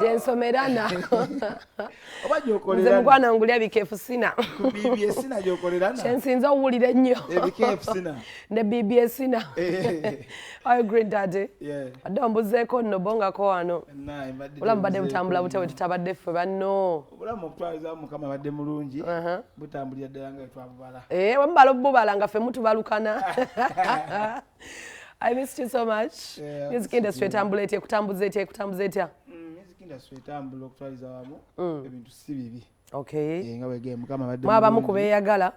Gyensomerana. Oba Nze gyokolerana. Mukwano, ngulya bikefu sina. Ku BBS na gyokolerana. Kyensinza owulira ennyo. Ebikefu sina. Ne BBS na. Ayo Green Daddy. Yeah. Adde ombuzeeko nno, bongako wano. Naye mbadde Obulamu badde tembuzeeko butambula butya bwe nnyo. Tutabadde ffe banno? Obulamu okutwaliza Mukama badde mulungi, butambulira ddala nga bwetwabubala. Eh, wemubala obubala nga ffe mutubalukana. I missed you so much. Yeah, Music industry etambula etya? Ekutambuza etya? Ekutambuza etya? Music industry etambula okutwaliza wamu, ebintu si bibi. Eh, nga bwege Mukama badde Mwabamu mulungi. ku beeyagala.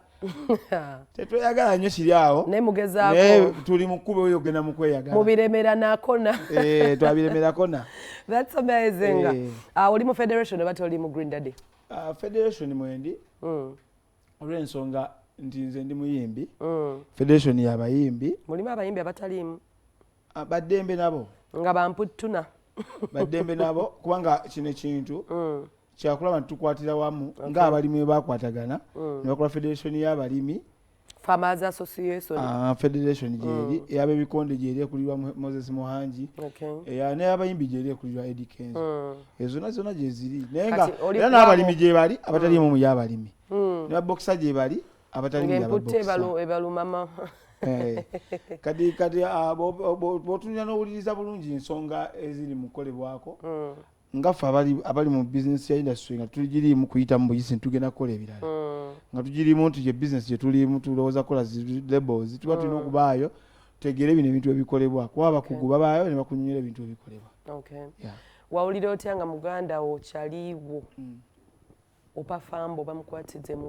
Tetweyagala nnyo kiri awo. Naye Naye mugezaako. tuli mu kkubo oyo ogenda mu kweyagala. Mubiremera nakona. Eh, twabiremerako na. That's amazing. Eh. Oli mu federation oba toli mu, Green Daddy? Ah, federation mwendi, olw'ensonga nti nze ndi muyimbi. Federation y'abayimbi. Mulimu abayimbi abataliimu? Ah, baddembe nabo. Nga bamputtuna. Baddembe nabo, kubanga kino ekintu kyakulaba nti tukwatira wamu ng'abalimi bwe bakwatagana ne bakola federation y'abalimi. Farmers Association. Ah, federation gyeri, ey'abebikonde gyeri ekulirwa Moses Muhangi. N'ey'abayimbi gyeri ekulirwa Eddie Kenzo. Ezo zonna zonna gyeziri, naye nga Kati oli era kwabo- n'abalimi gye bali abataliimu mu y'abalimi, ne babokisa gye bali abataliimu Ng'emputta y'ababokisa. Ebalumama. Eh, kati ah, bw'otunulira n'owuliriza bulungi ensonga eziri mu kukolebwako, nga ffe abali mu bizinesi ya industry nga tugiriimu kuyita mu buyisi ntitugenda kukola ebirala, nga tugiriimu nti ye bizinesi gye tulimu, tulowooza kukola zi labels, tuba tulina okubaayo tutegeere bino ebintu ebikolebwa, kuba abakugu babaayo ne bakunyonyola ebintu ebikolebwa. Yeah. Wawulira otya nga muganda wo kyaliwo Opafambo bamukwatidde mu